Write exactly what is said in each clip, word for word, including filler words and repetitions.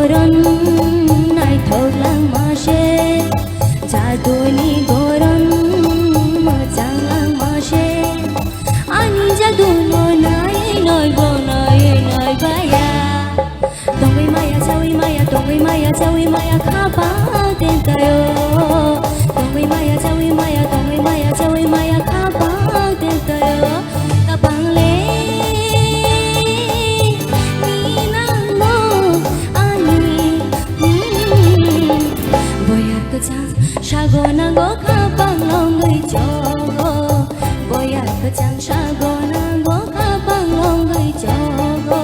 Ron naithok langma se, jaduni goron mwchang langma se. Ani jaduno nai noi bo noi noi baya. Tongwi maya, chawi maya, tongwi maya, chawi maya, khapang tentayo. Tongwi maya, chawi maya, tongwi maya, chawi maya, khapang tentayo. Khapang le ni nangno ani, mm, boyar kwchang sago nango, khapang longwi chogo. Boyar kwchang sago nango, khapang longwi chogo.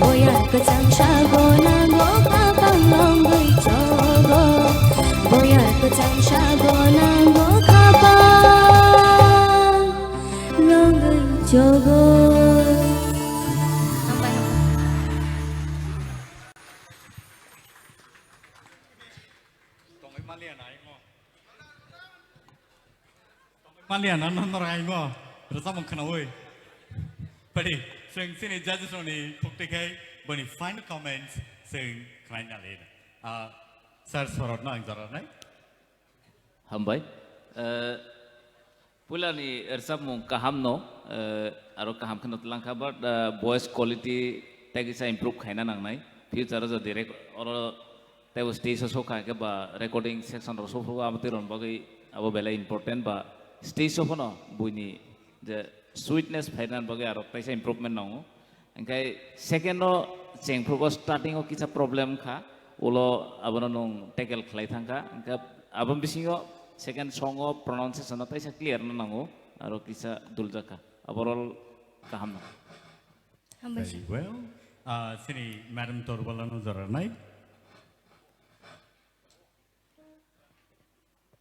Boyar kwchang sago nango, khapang longwi chogo. Boyar kwchang sago nango, khapang longwi chogo. Maliya na no, no rai mo. Rwchapmung khnaui. Padi, chwng chini judges rokni khukti khai boni final comments chwng khlaina le. Ah, sir, sorotno ang jora nai. Hambai. Eh, puilani rwchapmung kaham no, eh, aro kaham kheno twlang kha, but, eh, voice quality tei kisa improve khaina nangnai. Future o jodi rek-, oro tei bo stage o sokha khe ba recording section rok sokha, abo twi rokni bagwi abo belai important ba stage o phano buini je sweetness phaina bagwi aro teisa improvement nango. Hingkhe second o chengphrugo starting o kisa problem kha, ulo abono nwng tackle khlai thangkha, hingkhe aboni bisingo second song o pronunciation no teisa clear no nango, aro kisa duljakha, overall kaham no. Hambai. Very well. Ah, chini Madam Torbala no jora nai.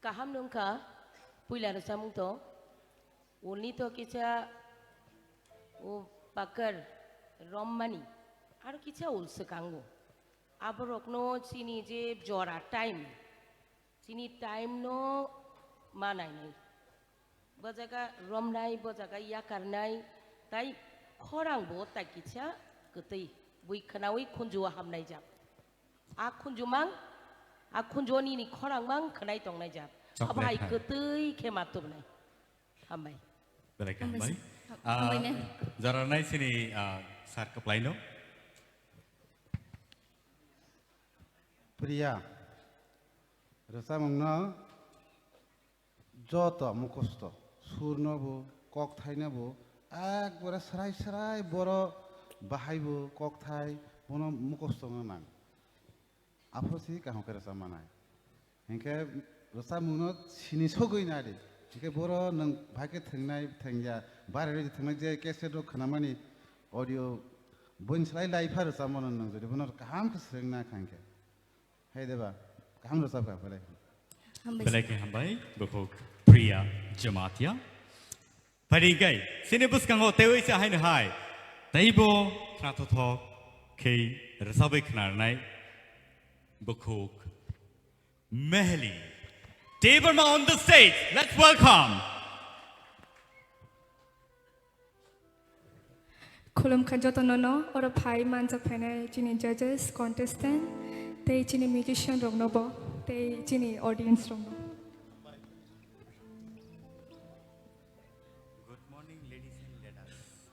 Kaham nungkha, puila rwchapmung to. Ulni to kisa o pakar rommani, aro kisa ul swkango. Aborokno chini je jora time, chini time no manainai. Bo jaga romnai, bo jaga yakarnai, tai khorang bo tai kisa kwtwi, bui khnaui khunju o hamnai jak. A khunjumang, a khunju nini khorangmang khwnai tongnai jak. Chocolate hai hai. Kwtwi khe ma tubnai. Hambai. Belai khe hambai. Hambai. Ah, hambai ne. Jora nai sini, ah, sir kwplai no. Priya, rwchapmung no joto mukhosto, sur no bo, kokthai no bo, ekbare srai srai boro bahai bo, kokthai bono mukhosto wngna nang. Aphuru si kaham khe rwchap manai. Hinkhe rwchapmung no sini sogwi nadi. Hinkhe boro nwng bahai khe thwngnai, thwngya, bare rwi thwngnai je cassette rok khnamani audio boin slai lai pha rwchapmano nwng jodi bono kaham khe swrwngna kha hinkhe. Hai deba, kaham rwchapkha, belai. Hambai. Belai khe hambai, bukhuk Priya Jamatia. Phaidi kai, sini bwskango teiwi se haino hai. Teibo khnathothok khe rwchapwi khnarnai bukhuk Mehli Debbarma on the stage. Let's welcome. Khulumkha jotono no, oro phai manjak phainai chini judges, contestant, tei chini musician rokno bo, tei chini audience rokno. Good morning, ladies and leaders.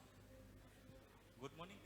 Good morning.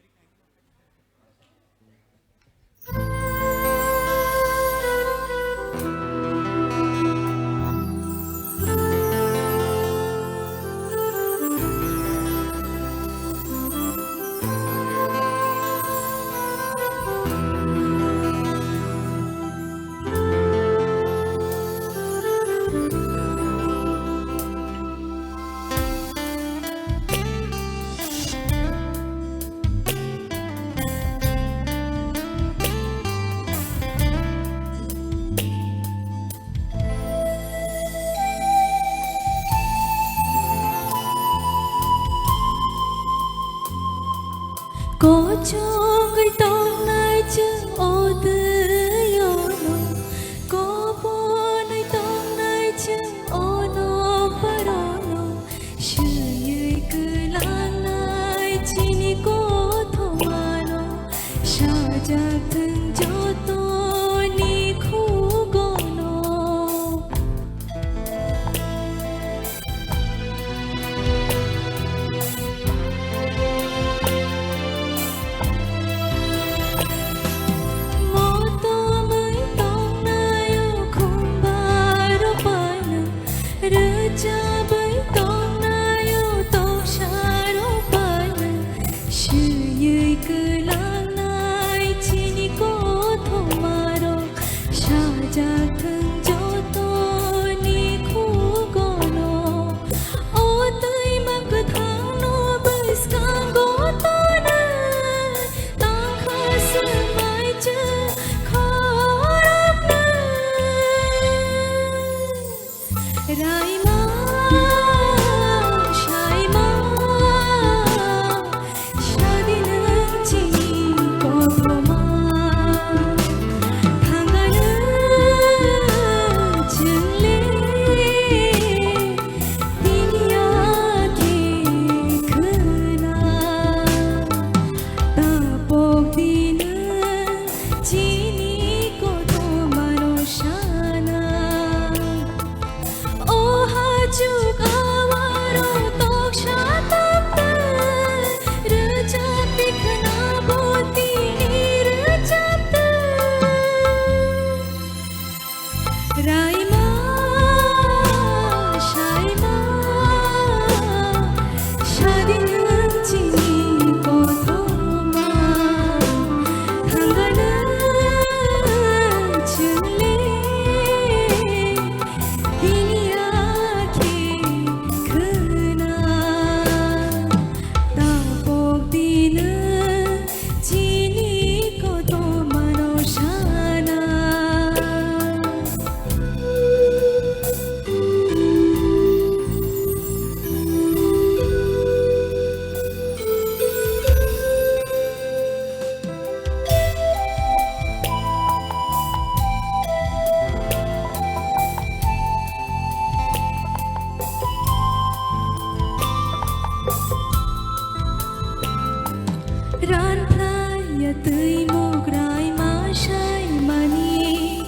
Kochongwi tongnai chwng o twi-o no, koponwi tongnai chwng o nokbar-o no, swiwi kwlangnai chini kothoma no, sajak thwng joto. Raima, saima, sadi nwng chini kothoma, thangano chwngle, tini akhe khwna, tapok dino. Chini kothomano sana. Ranthlaiya twi mukrai ma saimani,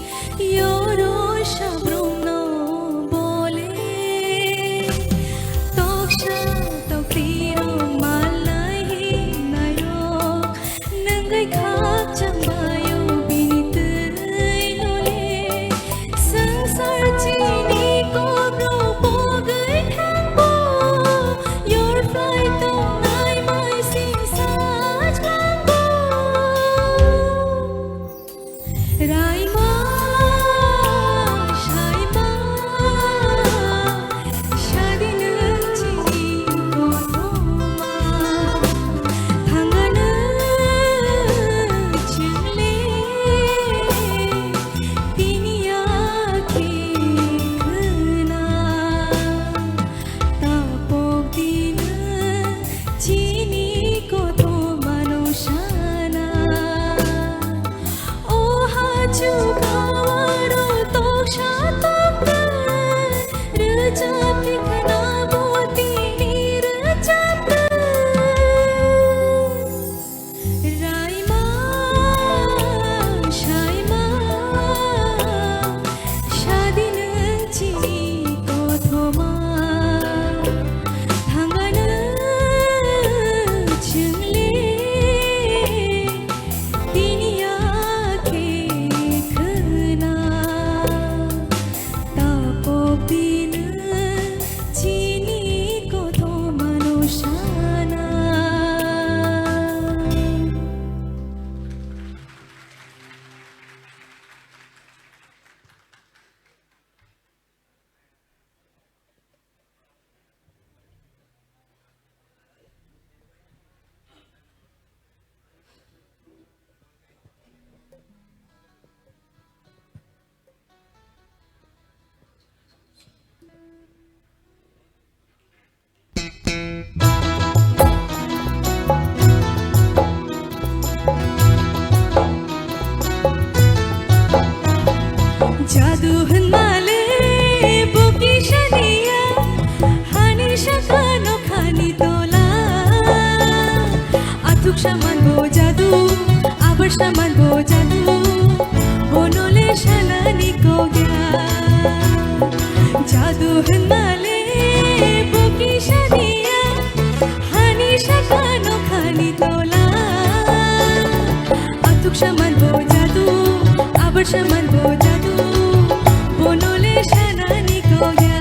yoro sabrumno bole. Toksa toktirok malai hinnairok, nwngwi khakchangbaio bini twi nole. Swngchar chini kokrok pogwi thangbo, yorphlai tongnai maising sajlango. Raima, saima, sadi nwng chini kothoma, thangano chwngle, tini akhe khwna, tapok dino chini kothomano sana. O hachu kawaro toksa tokta, rwchapni khna bo tini rwchapta. Raima, saima, sadi nwng chini kothoma, thangano chwngle, tini akhe khwna, tapok dino chini kothomano sana. Jadu hwnmale bo kisa niya, hani sakano khani tola. Athuk saman bo jadu, abar saman bo jadu, bonole sanani kogya. Jadu hwnmale bo kisa niya, hani sakano khani tola. Athuk saman bo jadu, abar saman bo jadu, bonole sanani kogya.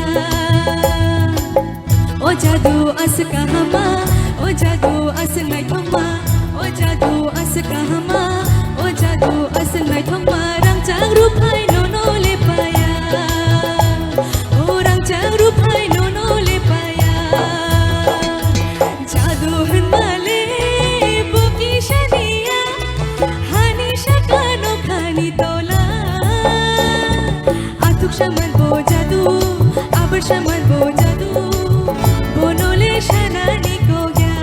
O jadu aswk kahama, o jadu aswk naithokma, o jadu aswk kahama, o jadu aswk naithokma, rangchak ruphai nono lepaya. O rangchak ruphai nono lepaya. Jadu hwnmale bo kisa niya, hani sakano khani tola. Athuk saman bo jadu, abar saman bo jadu, bonole sanani kogya.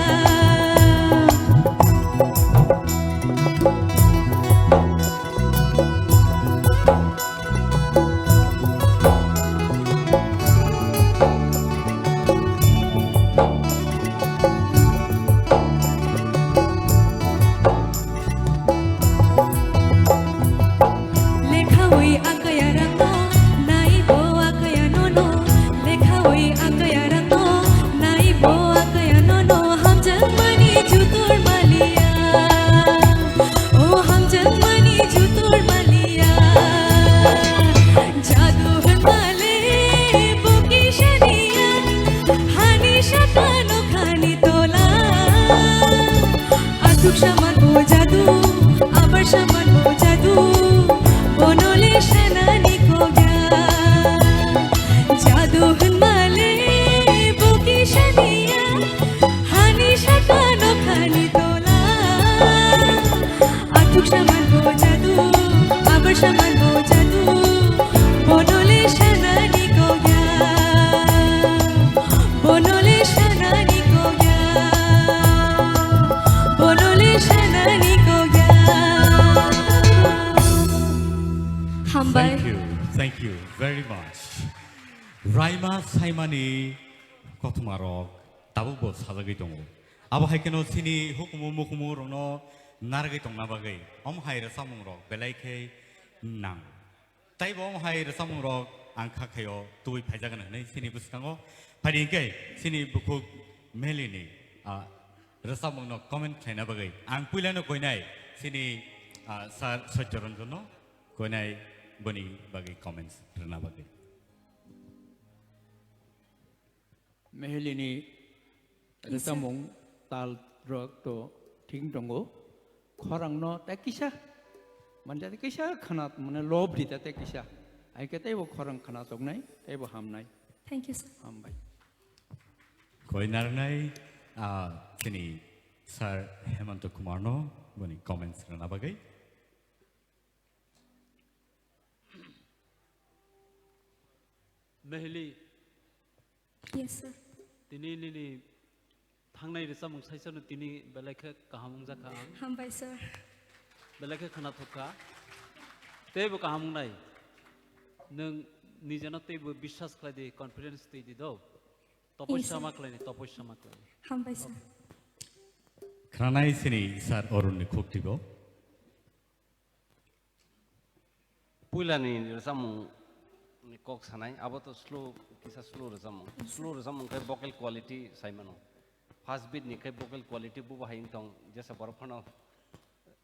Lekhawi akaya rangno, naibo akaya nono. Lekhawi Thank you very much. Raima saimani kothoma rok tabuk bo sajagwi tongo. Abo hai kheno chini hukumu mukumu rokno narwgwi tongna bagwi om hai rwchapmung rok belai khe nang. Taibo om hai rwchapmung rok ang kha khaio tubui phaijagan hwnwi chini bwskango. Phaidi hwnkhe chini bukhuk Melini, ah, rwchapmungno comment khlaina bagwi ang puilano koinai chini, ah, sir Satya Ranjanno koinai boni bagwi comments rwna bagwi. Mehelini Yes, sir. Rwchapmung tal rok to thik tongo. Khorangno ta kisa, manja ta kisa khana mane lob di ta ta kisa. Ai ke teibo khorang khana toknai, teibo hamnai. Thank you, sir. Hambai. Koi narnai, ah, chini sir Hemanta Kumarno boni comments rwna bagwi. Mehli, Yes, sir. Tini nini thangnai rwchapmung saisano tini belai khe kaham wngjakha ang. Hambai, sir. Belai khe khwnathok kha. Teibo kaham wngnai. Nwng nijeno teibo biswas khlai di, confidence twi di do. Yes, sir. Topossa ma khlai di, topossa ma khlai di. Hambai, sir. Khranai sini sir Arun ni khuk tibo. Puilani rwchapmung ni kok sanai, abo to slow, kisa slow rwchapmung. Yes, sir. Slow rwchapmung khe vocal quality sai mano. First beat ni khe vocal quality bubo hai wng tong, jesa borok phano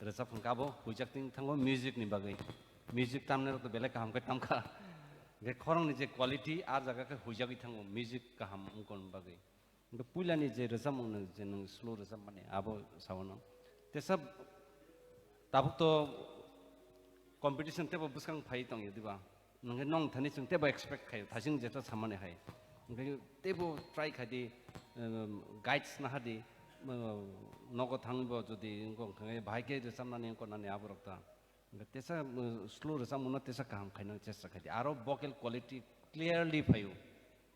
rwchap hwn khe abo huijak ting thango music ni bagwi. Music tamnai rok to belai kaham khe tamkha. Hwnkhe khorang ni je quality, a jaga khe huijagwi thango music kaham wngkon bagwi. Hwnkhe puilani je rwchapmung nwng je nwng slow rwchapmani abo saono. Tesa tabuk to competition teibo bwskang phai tongya diba? Nwng khe nong thani chwng teibo expect khaio, thasing jeto samani hai. Hwnkhe teibo try khai di, um, guides naha di, um, nogo thangbo jodi wngkha hwnkhe bahai khe rwchapnani wngkha nani aborok ta. Hwnkhe tesa, uh, slow rwchapmungno tesa kaham khaina chesta khai di. Aro vocal quality clearly phaio.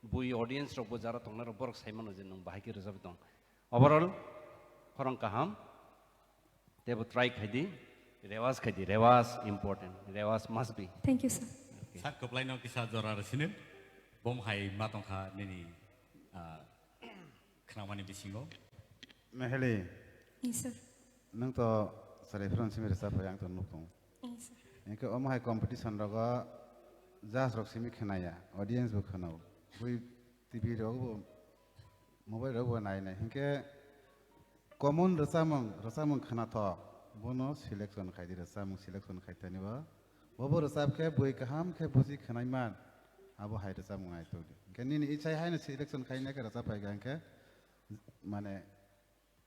Bui audience rokbo jara tongnai rok borok sai mano je nwng bahai khe rwchapwi tong. Overall, khorang kaham. Teibo try khai di. Rewas khai di. Rewas important. Rewas must be. Thank you, sir. Okay. Sir, kwplaino kisa jora rw sini. Bom hai ma tongkha nini, ah, khnamani bisingo. Meheli. Yes, sir. Nwng to chwrai phano simi rwchap phai ang to nuk tongo. Yes, sir. Hwnkhe omo hai competition rogo judge rok simi khnaya, audience bo khnao. Bui T V rogo bo, mobile rogo bo nai nai. Hwnkhe common rwchapmung, rwchapmung khnathok, bono selection khai di, rwchapmung selection khai tani bo. Bobo rwchap khe bui kaham khe buji khnai man, abo hai rwchapmung nai tok di. Hwnkhe nini ichai haino selection khai nai khe rwchap phai kha hwnkhe, mane,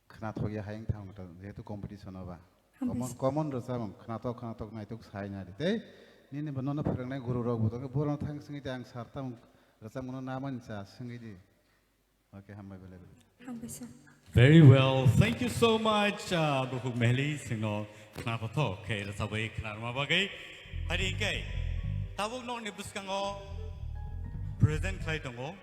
khnathok ya hai wng thang ta, jehetu competition o ba. Hambai, common, sir. Common rwchapmung, khnathok, khnathok naitok sai nai di. Tei nini bo nono phwrwngnai guru rok bo tongkhe, borok thang swngwi di, ang sir tamo rwchapmung no na mani cha swngwi di. Okay, hambai belai belai. Hambai, sir. Very well. Thank you so much, uh, Bukhuk Mehli, singno khnathok khe rwchapwi khnarma bagwi. Hari hwnkhe tabuk nokni bwskango present khlai tongo.